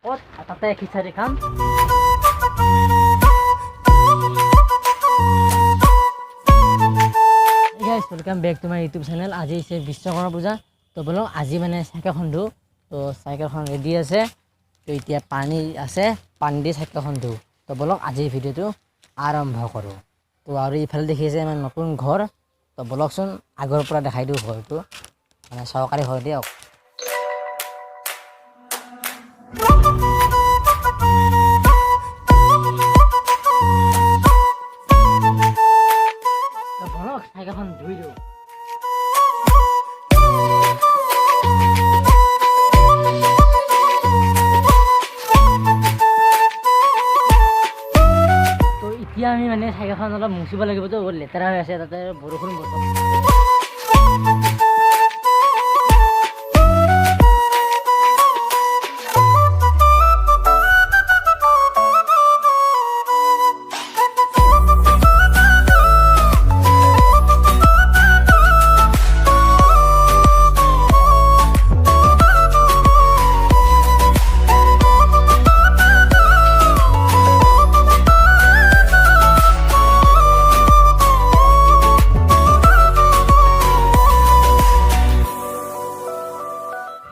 ক'ত তাতে খিচাৰি খাম। Guys, welcome back to my YouTube channel. আজি হৈছে বিশ্বকৰ্মা পূজা। তো বলক আজি মানে চাইকেলখন ধুওঁ। তো চাইকেলখন ৰেডি আছে, তো এতিয়া পানী আছে, পানী দি চাইকেলখন ধুওঁ। তো বলক আজিৰ ভিডিঅ'টো আৰম্ভ কৰোঁ। তো আৰু ইফালে দেখিছে আমাৰ নতুন ঘৰ। তো বলকচোন আগৰ পৰা দেখাই দিওঁ ঘৰটো, মানে চৰকাৰী ঘৰ দিয়ক। তো বলক চাইকেলখন ধুই দিওঁ। তো এতিয়া আমি মানে চাইকেলখন অলপ মুচিব লাগিবতো, বহুত লেতেৰা হৈ আছে, তাতে বৰষুণ বতৰ।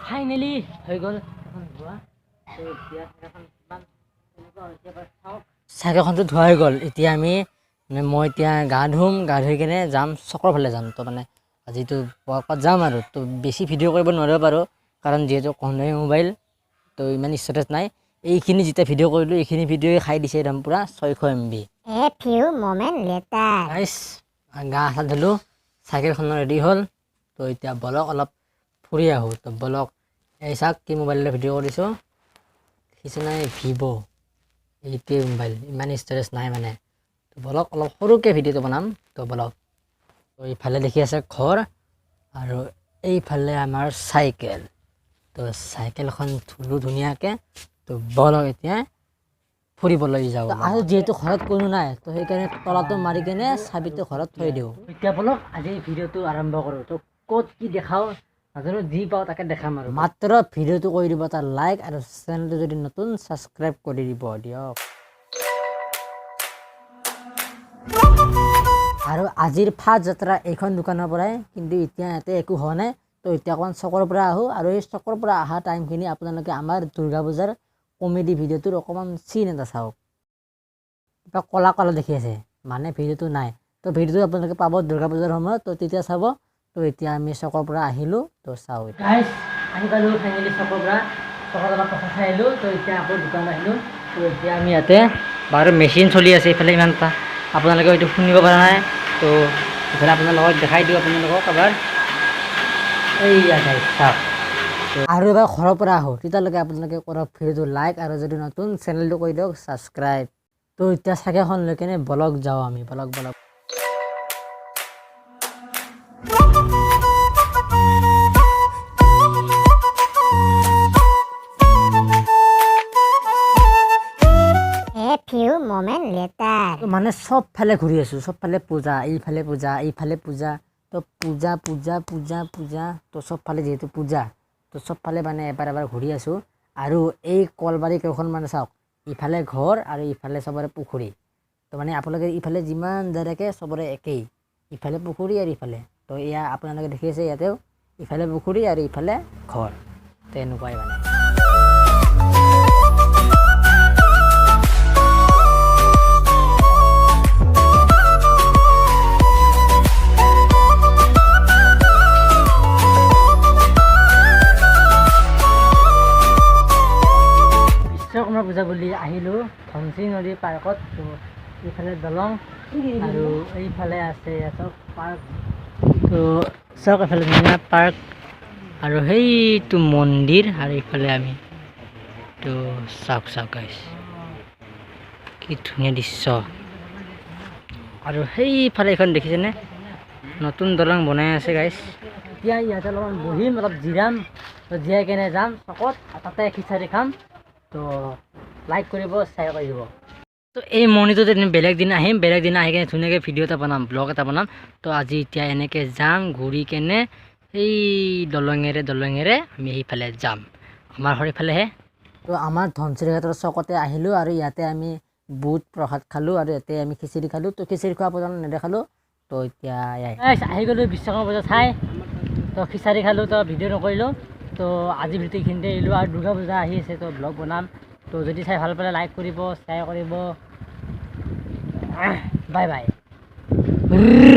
ফাইনেলি হৈ গ'ল এখন ধোৱা। তো এতিয়া চাইকেলখন কিমান কেনেকুৱা হৈছে এবাৰ চাওক। চাইকেলখনটো ধোৱা হৈ গ'ল। এতিয়া আমি মানে মই এতিয়া গা ধুম, গা ধুই কেনে যাম চকৰ ফালে যাম। তো মানে আজিতো ৱৰ্কত যাম আৰু, তো বেছি ভিডিঅ' কৰিব নোৱাৰিব পাৰোঁ, কাৰণ যিহেতু কম মোবাইল, তো ইমান ষ্ট'ৰেজ নাই। এইখিনি যেতিয়া ভিডিঅ' কৰিলোঁ, এইখিনি ভিডিঅ'ই খাই দিছে একদম পূৰা 600 MB. A few moments later. গাইছ, গা চা ধুলোঁ, চাইকেলখনো ৰেডি হ'ল। তো এতিয়া বলক অলপ ফুৰি আহোঁ। তো বলক, এই চাওক কি মোবাইললৈ ভিডিঅ' কৰিছোঁ, দেখিছে নাই? ভিভ' এইটোৱে মোবাইল, ইমান ষ্ট'ৰেজ নাই মানে। তো বলক অলপ সৰুকৈ ভিডিঅ'টো বনাম। তো বলক। তো ইফালে দেখি আছে ঘৰ আৰু এইফালে আমাৰ চাইকেল। তো চাইকেলখন ধুলোঁ ধুনীয়াকৈ। তো বলক এতিয়া ফুৰিবলৈ যাওঁ। আৰু যিহেতু ঘৰত কোনো নাই, তো সেইকাৰণে তলাটো মাৰি কেনে চাবিটো ঘৰত থৈ দিওঁ। এতিয়া বলক আজি ভিডিঅ'টো আৰম্ভ কৰোঁ। তো ক'ত কি দেখাওঁ নাজানো, যি পাওঁ তাকে দেখাম আৰু। মাত্ৰ ভিডিঅ'টো কৰি দিব এটা লাইক আৰু চেনেলটো যদি নতুন ছাবস্ক্ৰাইব কৰি দিব দিয়ক। আৰু আজিৰ ফাৰ্ষ্ট যাত্ৰা এইখন দোকানৰ পৰাই, কিন্তু এতিয়া ইয়াতে একো হোৱা নাই। তো এতিয়া অকণমান চকৰ পৰা আহোঁ আৰু এই চকৰ পৰা অহা টাইমখিনি আপোনালোকে আমাৰ দুৰ্গা পূজাৰ কমেডি ভিডিঅ'টোৰ অকণমান চিন এটা চাওক। কিবা ক'লা ক'লা দেখি আছে, মানে ভিডিঅ'টো নাই। তো ভিডিঅ'টো আপোনালোকে পাব দুৰ্গা পূজাৰ সময়ত, তো তেতিয়া চাব। তো এতিয়া আমি চকৰ পৰা আহিলোঁ, তো চাওঁ। গাইছ, আহি পালোঁ ফাইনেলি চকৰ পৰা। চকত অলপ প্ৰসাদ খাই আহিলোঁ। তো এতিয়া আকৌ দোকানত আহিলোঁ। তো এতিয়া আমি ইয়াতে বাৰু মেচিন চলি আছে এইফালে, ইমান এটা আপোনালোকে হয়তো শুনিব পৰা নাই। তো এইফালে আপোনালোকক দেখাই দিওঁ আপোনালোকক এবাৰ। এইয়া গাইছ চাওক। আৰু এবাৰ ঘৰৰ পৰা আহোঁ, তেতিয়ালৈকে আপোনালোকে কৰক ভিডিঅ'টো লাইক আৰু যদি নতুন চেনেলটো কৰি দিয়ক ছাবস্ক্ৰাইব। তো এতিয়া চাইকেলখন লৈ কেনে বলক যাওঁ আমি, বলক বলক। A few moments later. মানে চবফালে ঘূৰি আছোঁ, চবফালে পূজা, এইফালে পূজা, এইফালে পূজা। তো পূজা পূজা পূজা পূজা, তো চবফালে যিহেতু পূজা, তো চবফালে মানে এবাৰ এবাৰ ঘূৰি আছোঁ। আৰু এই কলবাৰী কেইখন মানে চাওক, ইফালে ঘৰ আৰু ইফালে চবৰে পুখুৰী। তো মানে আপোনালোকে ইফালে যিমান যায় থাকে চবৰে একেই, ইফালে পুখুৰী আৰু ইফালে। তো এয়া আপোনালোকে দেখি আছে, ইয়াতেও ইফালে পুখুৰী আৰু ইফালে ঘৰ, তেনেকুৱাই মানে। বিশ্বকৰ্মা পূজা বুলি আহিলোঁ ধনশিৰি নদীৰ পাৰ্কত। তো এইফালে দলং আৰু এইফালে আছে ইয়াত পাৰ্ক। তো চাওক এইফালে ধুনীয়া পাৰ্ক আৰু সেইটো মন্দিৰ আৰু এইফালে আমি। তো চাওক চাওক গাইছ, কি ধুনীয়া দৃশ্য। আৰু সেইফালে এইখন দেখিছেনে, নতুন দলং বনাই আছে গাইছ। এতিয়া ইয়াতে অলপমান বহিম, অলপ জিৰাম, জীয়াই কেনে যাম চকত, তাতে খিচাৰি খাম। তো লাইক কৰিব, শ্বেয়াৰ কৰি দিব। তো এই মন্দিৰটোত এদিন বেলেগ দিনা আহিম, বেলেগ দিনা আহি কেনে ধুনীয়াকৈ ভিডিঅ' এটা বনাম, ব্লগ এটা বনাম। তো আজি এতিয়া এনেকৈ যাম ঘূৰি কেনে সেই দলঙেৰে আমি সেইফালে যাম, আমাৰ ঘৰ এইফালেহে। তো আমাৰ ধনশিৰিঘাটৰ চকতে আহিলোঁ আৰু ইয়াতে আমি বুট প্ৰসাদ খালোঁ আৰু ইয়াতে আমি খিচিৰি খালোঁ। তো খিচিৰি খোৱা পৰ্যন্ত নেদেখালোঁ। তো এতিয়া আহি গ'লোঁ বিশ্বকৰ্মা পূজা চাই। তো খিচাৰি খালোঁ, তো ভিডিঅ' নকৰিলোঁ। তো আজি ভিডিঅ' এইখিনিতে এৰিলোঁ আৰু দুৰ্গা পূজা আহি আছে, তো ব্লগ বনাম। তো যদি চাই ভাল পালে লাইক কৰিব, শ্বেয়াৰ কৰিব। Bye bye.